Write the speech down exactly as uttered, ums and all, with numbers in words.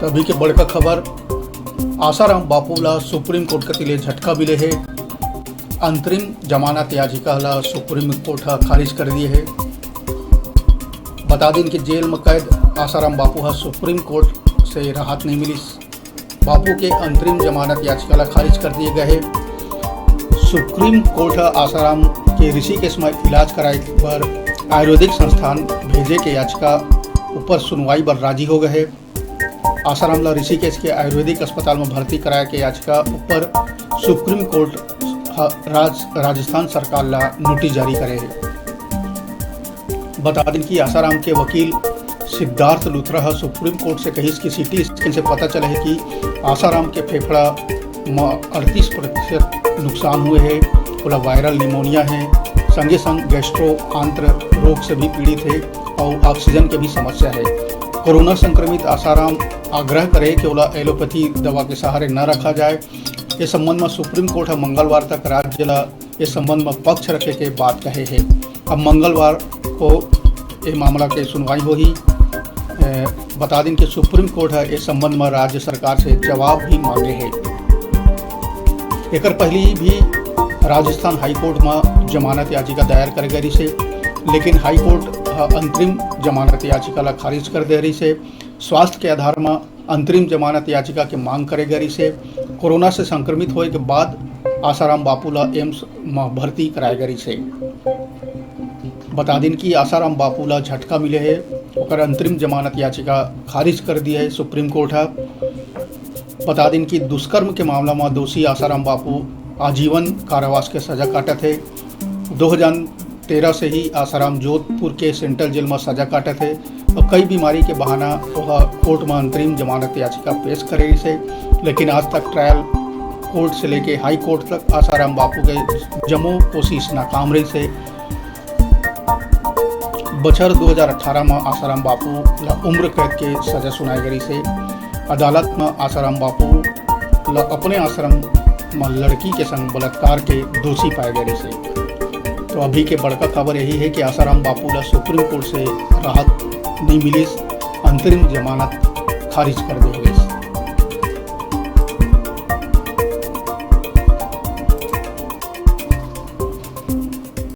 अभी के बड़का खबर, आसाराम बापू ला सुप्रीम कोर्ट कति ले झटका मिले हे। अंतरिम जमानत याचिका ला सुप्रीम कोर्ट ह खारिज कर दिए हे। बता दिन कि जेल में कैद आसाराम बापू ह सुप्रीम कोर्ट से राहत नहीं मिलिस। बापू के अंतरिम जमानत याचिका ला खारिज कर दिए गए हे। सुप्रीम कोर्ट ह आसाराम के ऋषिकेश में इलाज कराए बर आयुर्वेदिक संस्थान भेजे के याचिका ऊपर सुनवाई बर राजी हो गए हे। आसाराम ला ऋषिकेश के आयुर्वेदिक अस्पताल में भर्ती कराए के याचिका ऊपर सुप्रीम कोर्ट ह राज-, राजस्थान सरकार ला नोटिस जारी करे हे। बता दिन कि आसाराम के वकील सिद्धार्थ लूथरा ह सुप्रीम कोर्ट से कहिस कि सीटी स्कैन से पता चला हे कि आसाराम के फेफड़ा म अड़तीस प्रतिशत नुकसान हुए हे, ओला वायरल निमोनिया हे, संगे संग गैस्ट्रो आंत्र रोग से भी पीड़ित हे और ऑक्सीजन के भी समस्या हे। कोरोना संक्रमित आसाराम आग्रह करे कि ओला एलोपैथी दवा के सहारे न रखा जाए। इस संबंध में सुप्रीम कोर्ट ह मंगलवार तक राज्य ला इस संबंध में पक्ष रखे के बात कहे हे। अब मंगलवार को ये मामला के सुनवाई होही। ए, बता दिन कि सुप्रीम कोर्ट ह इस संबंध में राज्य सरकार से जवाब भी मांगे हे। एकर पहली भी राजस्थान हाई कोर्ट में जमानत याचिका दायर करे गई से, लेकिन हाई कोर्ट ह अंतरिम जमानत याचिका ला खारिज कर दे रही से। स्वास्थ्य के आधार में अंतरिम जमानत याचिका के मांग करे गई से। कोरोना से संक्रमित होए के बाद आसाराम बापू ला एम्स म भर्ती कराए गई से। बता दिन कि आसाराम बापू ला झटका मिले हे, ओकर अंतरिम जमानत याचिका खारिज कर दिए हे सुप्रीम कोर्ट ह। बता दिन कि दुष्कर्म के मामला में दोषी आसाराम बापू आजीवन कारावास के सजा काटत हे। दो हज़ार तेरह से ही आसाराम जोधपुर के सेंट्रल जेल में सजा काटत हे और कई बीमारी के बहाना ओह कोर्ट में अंतरिम जमानत याचिका पेश करे रहिस हे, लेकिन आज तक ट्रायल कोर्ट से लेके हाई कोर्ट तक आसाराम बापू के जम्मो कोशिश नाकाम रहिस हे। बछर दो हज़ार अठारह में आसाराम बापू ला उम्र कैद के सजा सुनाए गई से। अदालत में आसाराम बापू ला अपने आश्रम में लड़की के संग बलात्कार के दोषी पाए गए से। तो अभी के बड़का खबर यही है कि आसाराम बापू ला सुप्रीम कोर्ट से राहत नहीं मिलिस, अंतरिम जमानत खारिज कर दे गई।